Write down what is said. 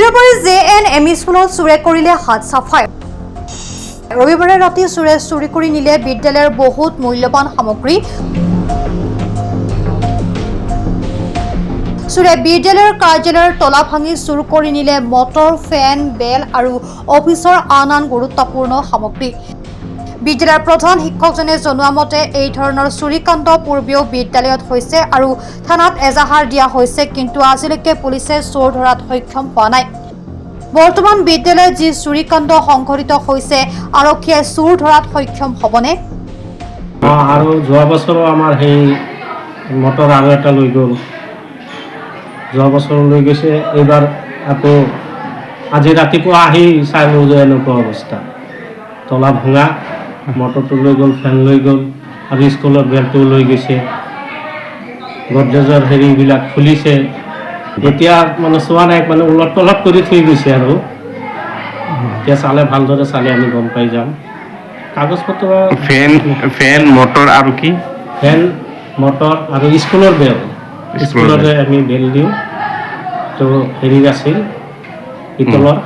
Khoirabari J N M E স্কুলত চোৰে কৰিলে হাত চাফাই। ৰবিবাৰে ৰাতি চোৰে চুৰি কৰি নিলে বিদ্যালয়ৰ বহুত মূল্যৱান সামগ্ৰী। চোৰে বিদ্যালয়ৰ কাৰ্যালয়ৰ তলা ভাঙি চুৰ কৰি নিলে মটৰ, ফেন, বেল আৰু অফিচৰ আন আন গুৰুত্বপূৰ্ণ সামগ্ৰী। বিদ্যালয়ৰ প্ৰধান শিক্ষকজনে জনোৱা মতে এই ধৰণৰ চুৰিকাণ্ড পূৰ্বেও বিদ্যালয়ত হৈছে আৰু থানাত এজাহাৰ দিয়া হৈছে, কিন্তু আজিলৈকে পুলিচে চোৰ ধৰাত সক্ষম হোৱা নাই। বৰ্তমান বিদ্যালয়ত যি চুৰিকাণ্ড সংঘটিত হৈছে, আৰক্ষীয়ে চোৰ ধৰাত সক্ষম হ'বনে? আৰু যোৱা বছৰো আমাৰ সেই মটৰ আৰু এটা লৈ গ'ল, যোৱা বছৰো লৈ গৈছে। এইবাৰ আকৌ আজি ৰাতিপুৱা আহি চালোঁ যে এনেকুৱা অৱস্থা, তলা ভঙা, মটৰটো লৈ গ'ল, ফেন লৈ গ'ল আৰু স্কুলৰ বেলটোও লৈ গৈছে, গডৰেজৰ হেৰিবিলাক খুলিছে। এতিয়া মানে চোৱা নাই, মানে ওলট পালট কৰি থৈ গৈছে। আৰু এতিয়া চালে, ভালদৰে চালে আমি গম পাই যাম। কাগজ পত্ৰ ফেন, মটৰ আৰু কি? ফেন, মটৰ আৰু স্কুলৰ বেল। স্কুলৰ স্কুলতে আমি বেল দিওঁ, তো হেৰিৰ আছিল পিতলৰ।